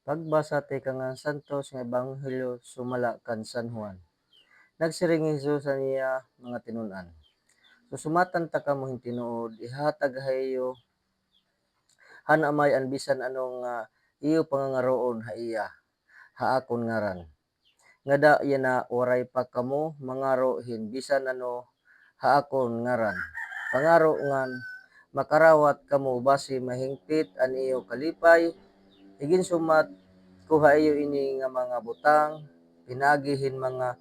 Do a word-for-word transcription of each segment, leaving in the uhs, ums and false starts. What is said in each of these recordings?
Pagbasa tikang han Santos nga Ebanghelyo sumala kan San Juan. Nagsiring hi Jesus han iya mga tinun-an, "Susumatan ta kamo hin tinuod, ihahatag ha iyo han Amay an bisan ano nga iyo pangangaroon ha iya, ha akon ngaran. Ngada yana waray pa kamo mangaro hin bisan ano ha akon ngaran. Pangaro ngan makarawat kamo basi mahingpit an iyo kalipay. Iginsumat ko ha iyo ini nga mga butang pinaagi hin mga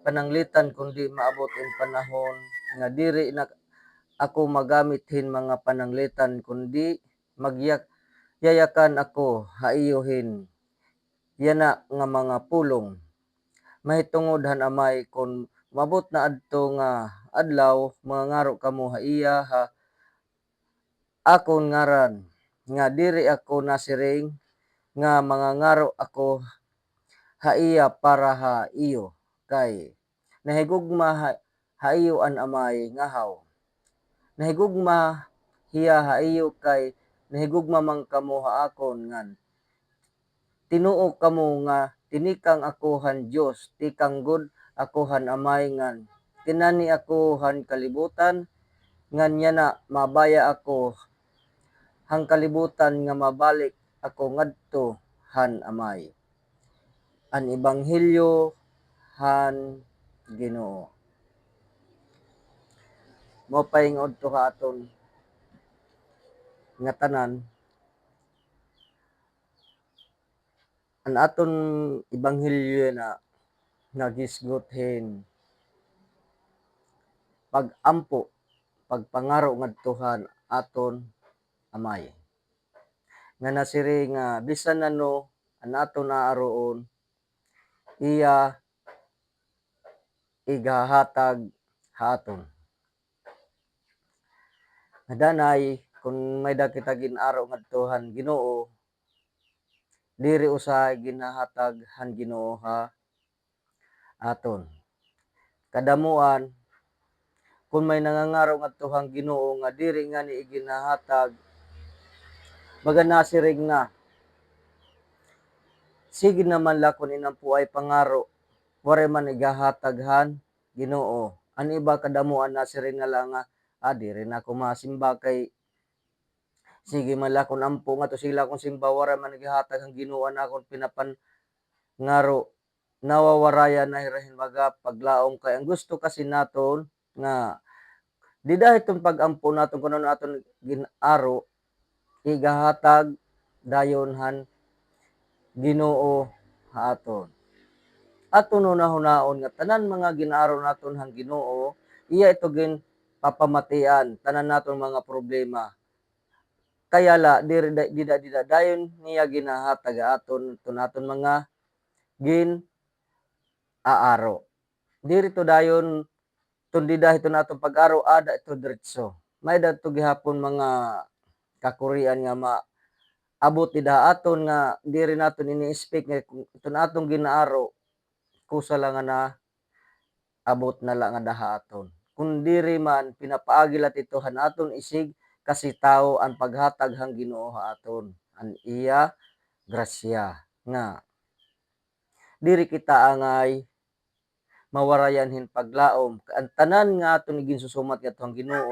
pananglitan, kundi maabot in panahon nga diri na ako magamit hin mga pananglitan, kundi magyak-, yayakan ako ha iyo hin yana nga mga pulong mahitungod han Amay. Kon maabot na adto nga adlaw, mangangaro kamo ha iya ha akon ngaran, nga diri ako nasiring nga mangangaro ako ha iya para ha iyo, kay nahigugma ha, ha iyo an Amay. Ngahaw, nahigugma hiya ha iyo, kay nahigugma man kamo ha akon, ngan tinuo kamo nga tinikang ako han Dios, tikang gud ako han Amay, ngan tinani ako han kalibutan, ngan yana mabaya ako han kalibutan nga mabalik ako ngadto han Amay." An Ebanghelyo han Ginoo. Mao pa nga udto ha aton ngatanan, an aton ebanghelyo na naghisgot hin pag-ampo, pagpangaro ngadto han aton Amay, nga nasiring nga bisan ano an aton aaroon, iya ighahatag ha aton. Nga danay, kon may-ada kita gin-aro ngadto han Ginoo, diri usa ginhahatag han Ginoo ha aton. Kadamoan, kon may nangangaro ngadto han Ginoo nga diri ngani iginhahatag, baga nasiring na, "Sige na man la kon inampoay pangaro, waray man ighahatag han Ginoo." An iba kadamoan nasiring na la nga, "Ah, diri na ako masimba kay sige man la akon ampo ngadto, sige la akon simba, waray man ighahatag han Ginoo an akon pinapangaro." Nawawarayan na hira hin baga paglaom, kay an gusto kasi naton nga dida hiton pag-ampo naton kon ano aton gin-aro, igahatag dayon han Ginoo ha aton. Aton hunahunaon nga tanan mga gin-aro naton han Ginoo, iya ito ginpapamatian tanan naton mga problema. Kaya la, diri da-, dida, dida dayon niya ginhahatag ha aton, iton aton mga gin-aaro. Diri to dayon, iton dida hiton aton pag-aro, aada ito diretso. May-ada to gihapon mga kakurian nga maabot dida ha aton nga diri naton ini-expect nga kon iton aton gin-aro, kusa la nga na abot na la ngada ha aton. Kon diri man, pinapaagi la ito han aton isig kasi tawo an paghatag han Ginoo ha aton, an iya grasya, nga diri kita angay mawarayan hin paglaom. An tanan nga aton iginsusumat ngadto han Ginoo,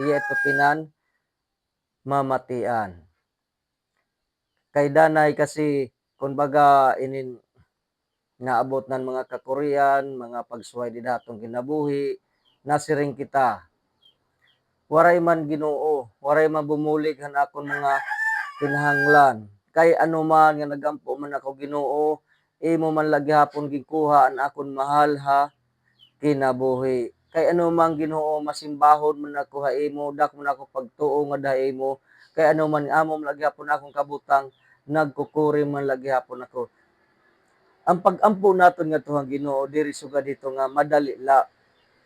iya ito pinanmamatian. Kay danay kasi, kon baga, inin naabot nan mga kakurian, mga pagsuway dida ha aton kinabuhi, nasiring kita, "Waray man Ginoo, waray man bumulig han akon mga kinahanglan. Kay ano man nga nag-ampo man ako, Ginoo, imo man la gihapon ginkuha an akon mahal ha kinabuhi. Kay ano man, Ginoo, masimbahon man ako ha imo, dako man ako pagtuo ngada ha imo. Kay ano man, amo man la gihapon akon kabutang, nagkukuri man la gihapon ako." An pag-ampo naton ngadto han Ginoo, diri sugad hito nga madali la.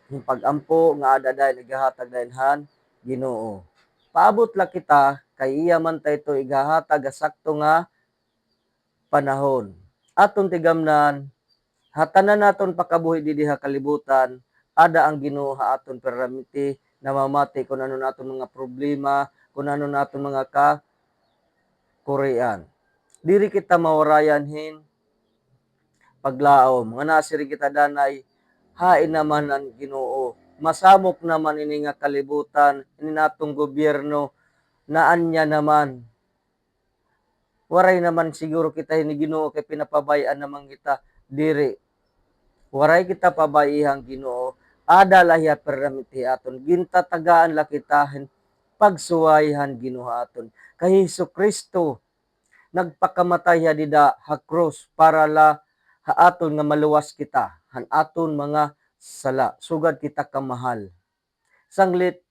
An pag-ampo nga aada dayon, igahatag dayon han Ginoo. Paabot la kita, kay iya man ta ito igahatag ha sakto nga panahon. Aton tigamnan, ha tanan naton pakabuhi didi ha kalibutan, aada an Ginoo ha aton permanente, namamati kon ano an aton mga problema, kon ano an aton mga kakurian. Diri kita mawarayan hin paglaom. Nga nasiring kita danay, hain naman an Ginoo. Masamok naman ini nga kalibutan, ini nga aton gobyerno, naanya naman. Waray naman siguro kita hin Ginoo kay pinapabay-an naman kita. Diri. Waray kita pabay-i han Ginoo. Ada la hiya permanente ha aton. Gintatagaan la kita hin pagsuway han Ginoo ha aton. Kay Jesu-Cristo, nagpakamatay hiya dida ha krus para la ha aton nga maluwas kita han aton mga sala. Sugad kita kamahal. Sanglit,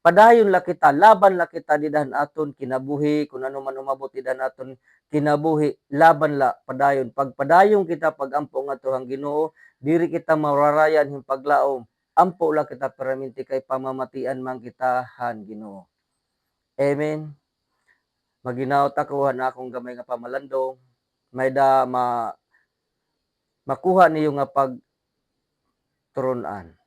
padayon la kita, laban la kita dida han aton kinabuhi, kun ano man umabot dida han aton kinabuhi, laban la, padayon. Pagpadayon kita pag-ampo ngadto han Ginoo, diri kita mawarayan hin paglaom. Ampo la kita permanente kay pamamatian man kita han Ginoo. Amen. Maghinaot ako han akon gamay nga pamalandong. May-ada ma-, makuha niyo nga pagturun-an.